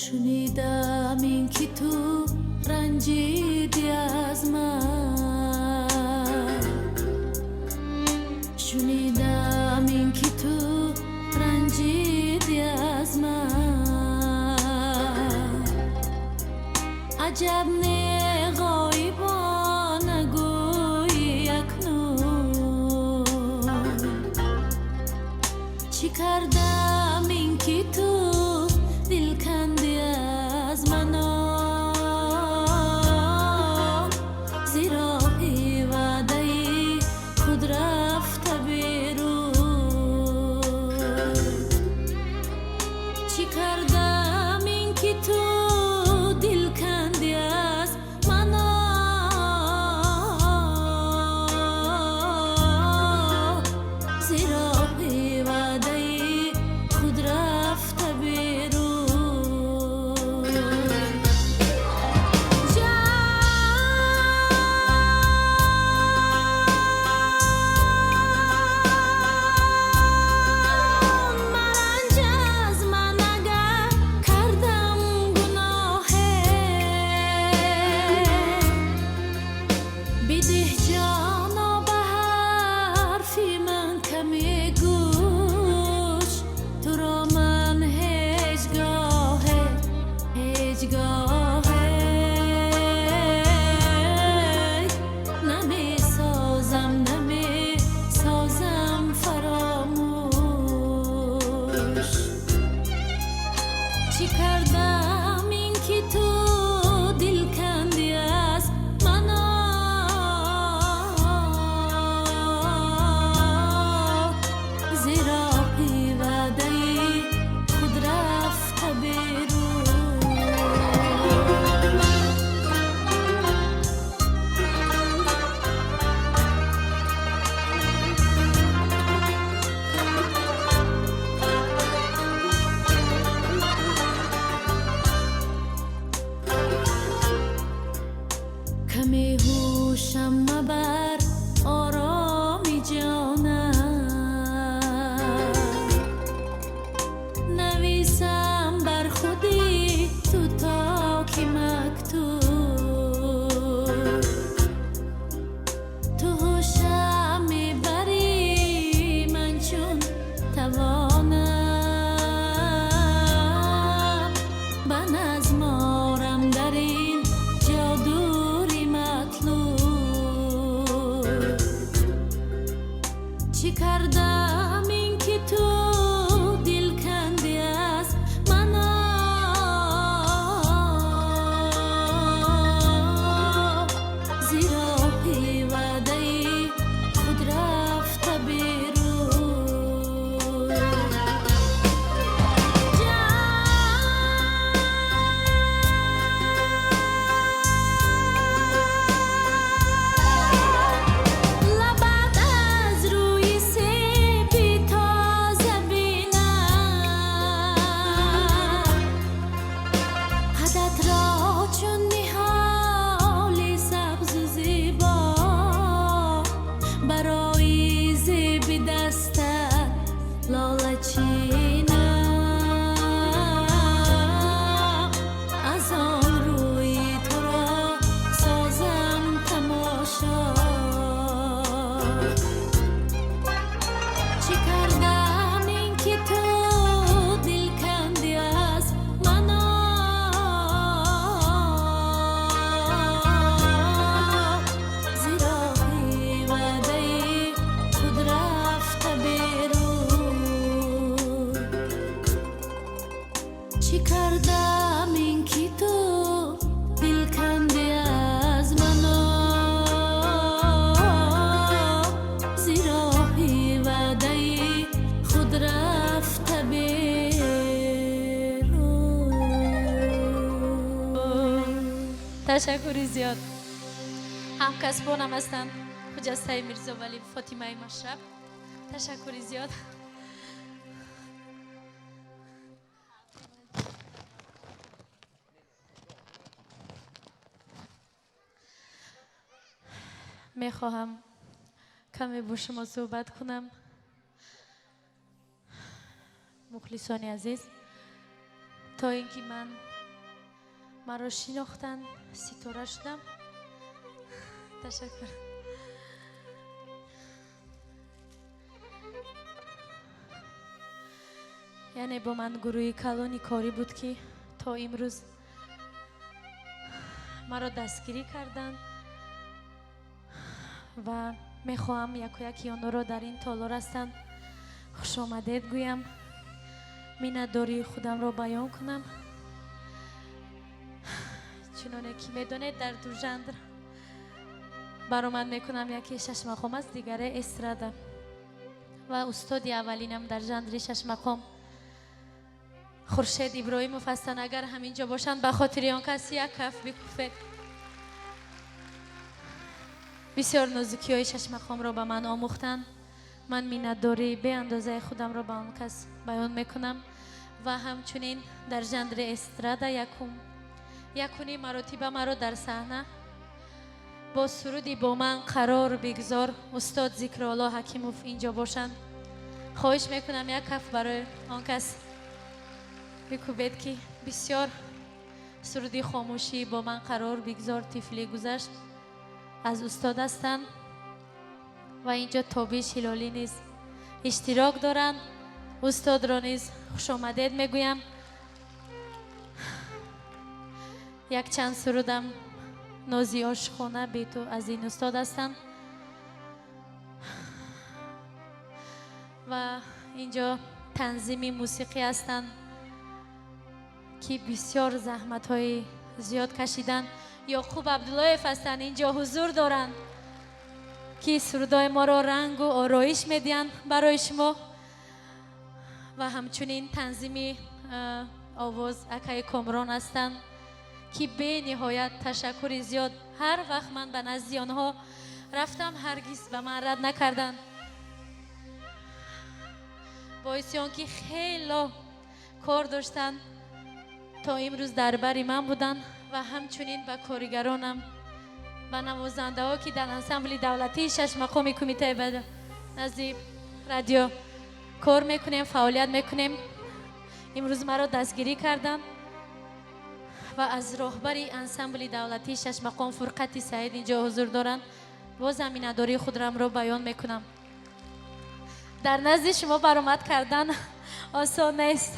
Шунидам ин ки ту ранҷидӣ аз ман, шунидам ин ки ту ранҷидӣ аз ман. Аҷаб не ғоибона гӯӣ акнун, чӣ кардам ин ки ту дил кандӣ аз мано, зи роҳи ваъдаи худ рафта берун. Чӣ кардам ин ки ту дил кандӣ аз мано, зи роҳи ваъдаи худ рафта берун. Ҷон, маранҷ аз ман агар кардам гуноҳе, бидеҳ ҷоно ба ҳарфи ман каме гӯш. Туро ман ҳеҷгоҳе, ҳеҷгоҳе намесозам, намесозам фаромӯш. Чӣ кардам ин ки ту дил кандӣ аз мано, зи роҳи ваъдаи худ рафта берун. Каме ҳушам мабар, ороми ҷонам, нависам бар худи ту то ки мактуб. Ту ҳушам мебарӣ, ман чун тавонам ба назм орам дар ин ҷодури матлуб. Чӣ кардам ин ки ту дил кандӣ аз мано, зи роҳи ваъдаи худ рафта берун. Лабат аз рӯи себи тоза бинам, қадатро чун ниҳоли сабзу зебо, барои зеби дастат лола чинам. Аз он рӯи туро созам тамошо. Чӣ кардам ин ки ту дил кандӣ аз мано, зи роҳи ваъдаи худ рафта берун. Чӣ кардам ин ки ту дил кандӣ аз мано, зи роҳи ваъдаи худ рафта берун. Ташаккури зиёд. Ҳамкасбонам ҳастанд Хуҷастаи Мирзовалӣ, Фотимаи Машраб. Ташаккури зиёд. Мехоҳам каме бо шумо суҳбат кунам. Мухлисони азиз, то ин ки ман маро шинохтанд, ситора шудам. Ташаккур. Яъне бо ман гурӯҳи калони корӣ буд, ки то имрӯз маро дастгирӣ карданд ва мехоҳам якояки онҳоро дар ин толор ҳастанд хушомадед гӯям, миннатдории худамро баён кунам. Чуноне ки медонед, дар ду жанр баромад мекунам, яке шашмақом аст, дигаре эстрада. Ва устоди аввалинам дар жанри шашмақом Хуршед Иброҳимов ҳастанд. Агар ҳамин ҷо бошанд, ба хотири он кас як каф бикуфед. Бисёр нозукиҳои шашмақомро ба ман омӯхтанд. Ман миннатдории беандозаи худамро ба он кас баён мекунам. Ва ҳамчунин дар жанри эстрада якуним маротиба маро дар саҳна бо суруди «Бо ман қарор бигзор» устод Зикрулло Ҳакимов инҷо бошанд. Хоҳиш мекунам, як каф барои он кас бикӯбед, ки бисёр суруди «Хомӯшӣ», «Бо ман қарор бигзор», «Тифле гузашт» аз устод ҳастанд. Ва инҷо Тобиш Ҳилолӣ низ иштирок доранд. Устодро низ хушомадед мегӯям. Якчанд сурудам «Нози ошиқона», «Бе ту» аз ин устод ҳастанд. Ва инҷо танзими мусиқӣ ҳастанд, ки бисёр заҳматҳои зиёд кашиданд. Ёқуб Абдуллоев ҳастанд, инҷо ҳузур доранд, ки сурудҳои моро рангу ороиш медиҳанд барои шумо. Ва ҳамчунин танзими овоз акаи Комрон ҳастанд, ки бениҳоят ташаккури зиёд. Ҳар вақт ман ба назди онҳо рафтам, ҳаргиз ба ман рад накарданд, боиси он ки хело кор доштанд, то имрӯз дар бари ман буданд. Ва ҳамчунин ба коригаронам, ба навозандаҳо, ки дар ансамбли давлатии шашмақоми кумитаи назди радио кор мекунем, фаъолият мекунем, имрӯз маро дастгирӣ карданд. Ва аз роҳбари ансамбли давлатии шашмақом Фурқати Саид инҷо ҳузур доранд. Боз миннатдории худрамро баён мекунам. Дар назди шумо баромад кардан осон нест.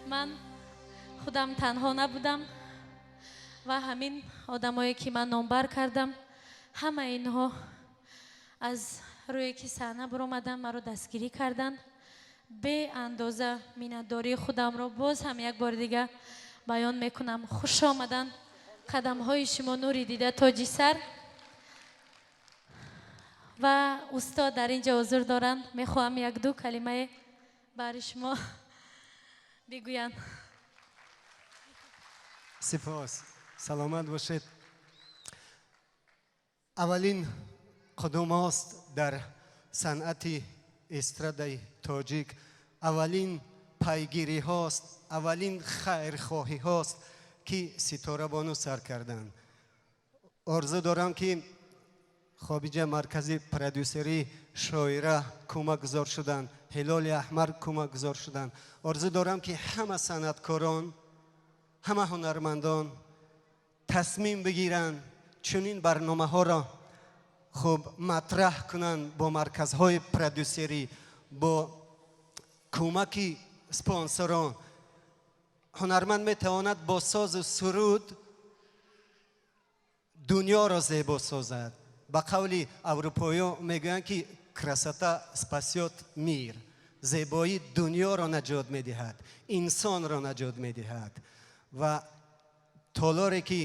Ман худам танҳо набудам ва ҳамин одамое, ки ман номбар кардам, ҳама инҳо аз рӯе ки саҳна баромадам, маро дастгирӣ карданд. Беандоза миннатдории худамро боз ҳам як бори дига баён мекунам. Хуш омаданд, қадамҳои шумо нури дида, тоҷи сар. Ва устод дар ин ҷо ҳузур доранд, мехоҳам як-ду калимае барои шумо бигӯянд. Сипос, саломат бошед. Аввалин қудумост дар санъати эстрадаи тоҷик, аввалин пайгириҳост, аввалин хайрхоҳиҳост, ки Ситорабону сар карданд. Орзу дорам, ки хобиҷа маркази продюсерӣ Шоира кӯмакгузор шуданд, Ҳилоли Аҳмар кӯмакгузор шуданд. Орзу дорам, ки ҳама санъаткорон, ҳама ҳунармандон тасмим бигиранд, чунин барномаҳоро хуб матраҳ кунанд бо марказҳои продюсерӣ, бо кӯмаки спонсорон. Ҳунарманд метавонад бо созу суруд дунёро зебо созад. Ба қавли аврупоиё мегӯянд, ки красота спасет мир. Зебоӣ дунёро наҷот медиҳад, инсонро наҷот медиҳад. Ва толоре, ки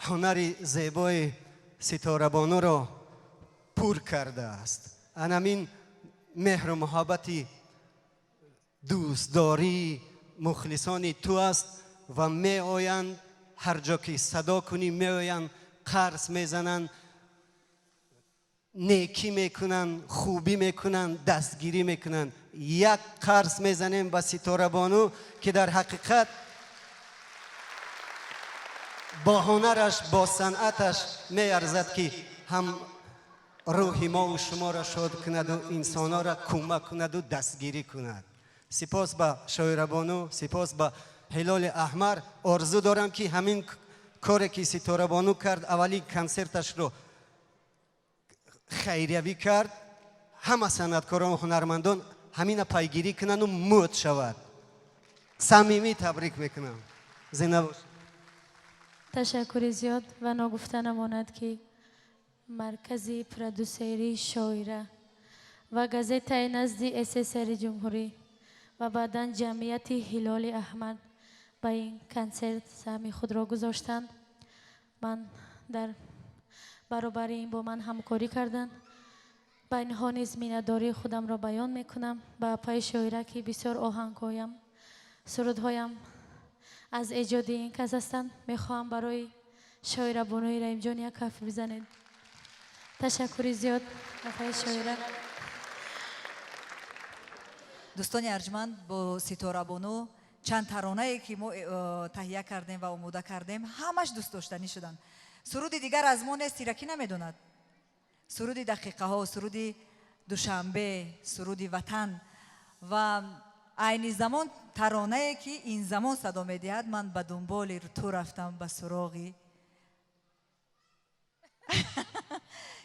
ҳунари зебои Ситорабонуро пур кардааст, анамин меҳру муҳаббати дӯстдории мухлисони ту аст ва меоянд. Ҳар ҷо ки садо кунӣ меоянд, қарз мезананд, некӣ мекунанд, хубӣ мекунанд, дастгирӣ мекунанд. Як қарз мезанем ба Ситорабону, ки дар ҳақиқат бо ҳунараш, бо санъаташ меарзад, ки ҳам рӯҳи мову шуморо шод кунаду инсонҳоро кӯмак кунаду дастгирӣ кунад. Сипос ба Шоирабону, сипос ба Ҳилоли Аҳмар. Орзу дорам, ки ҳамин коре ки Ситорабону кард, аввалин консерташро хайриявӣ кард, ҳама санъаткорон, ҳунармандон ҳамина пайгирӣ кунанду мӯд шавад. Самимӣ табрик мекунам, зинда бош. Ташаккури зиёд. Ва ногуфта намонад, ки маркази продюсерии Шоира ва газетаи назди СССРи ҷумҳурӣ ва баъдан ҷамъияти Ҳилоли Аҳмар ба ин консерт саҳми худро гузоштанд. Ман дар баробари ин бо ман ҳамкорӣ карданд. Ба инҳо низ миннатдории худамро баён мекунам. Ба апаи Шоира, ки бисёр оҳангҳоям, сурудҳоям аз эҷоди ин кас ҳастанд. Мехоҳам барои Шоирабонуи Раҳимҷон як каф бизанед. Ташаккури зиёд, апаи Шоира. Дӯстони арҷманд, бо Ситорабону чанд таронае, ки мо таҳия кардем ва омода кардем, ҳамаш дӯстдоштанӣ шуданд. Суруди дигар аз мо нест, тиракӣ намедонад. Суруди дақиқаҳо, суруди Душанбе, суруди ватан ва айни замон таронае, ки ин замон садо медиҳад: «Ман ба дунболи ту рафтам ба суроғи».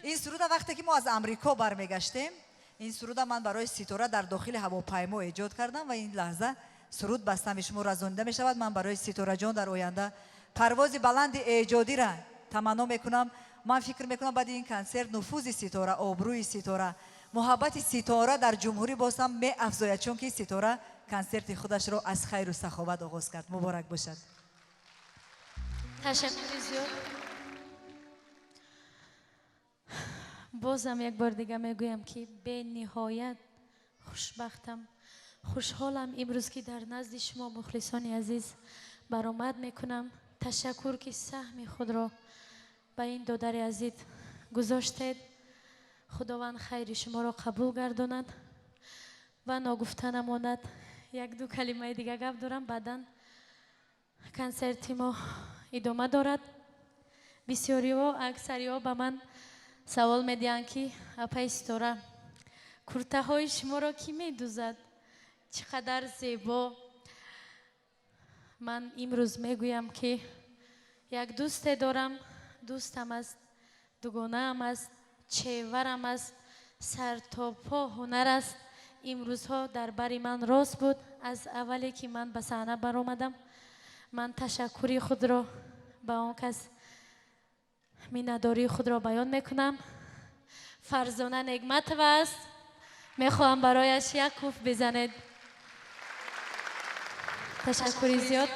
Ин суруда, вақте ки мо аз Амрико бармегаштем, ин суруда ман барои Ситора дар дохили ҳавопаймо эҷод кардам ва ин лаҳза суруд ба самъи шумо расонида мешавад. Ман барои Ситораҷон дар оянда парвози баланди эҷодира таманно мекунам. Ман фикр мекунам, баъди ин консерт нуфузи Ситора, обрӯи Ситора, муҳаббати Ситора дар ҷумҳурӣ боз ҳам меафзояд, чунки Ситора консерти худашро аз хайру саховат оғоз кард. Муборак бошад. Ташаккури зиёд. Бозам як бор дига мегӯям, ки бениҳоят хушбахтам, хушҳолам имрӯз, ки дар назди шумо, мухлисони азиз, баромад мекунам. Ташаккур, ки саҳми худро ба ин додари азиз гузоштед. Худованд хайри шуморо қабул гардонад. Ва ногуфта намонад, як-ду калимаи дига гап дорам, баъдан консерти мо идома дорад. Бисёриҳо, аксариҳо ба ман савол медиҳанд, ки апаи Ситора, куртаҳои шуморо кӣ медӯзад, чӣ қадар зебо. Ман имрӯз мегӯям, ки як дӯсте дорам, дӯстам аст, дугонаам аст, чеварам аст, сартопо ҳунар аст. Имрӯзҳо дар бари ман рост буд аз аввале ки ман ба саҳна баромадам. Ман ташаккури худро ба он кас, миннатдории худро баён мекунам. Фарзона Негматова аст. Мехоҳам барояш як куф бизанед. Ташаккури зиёд.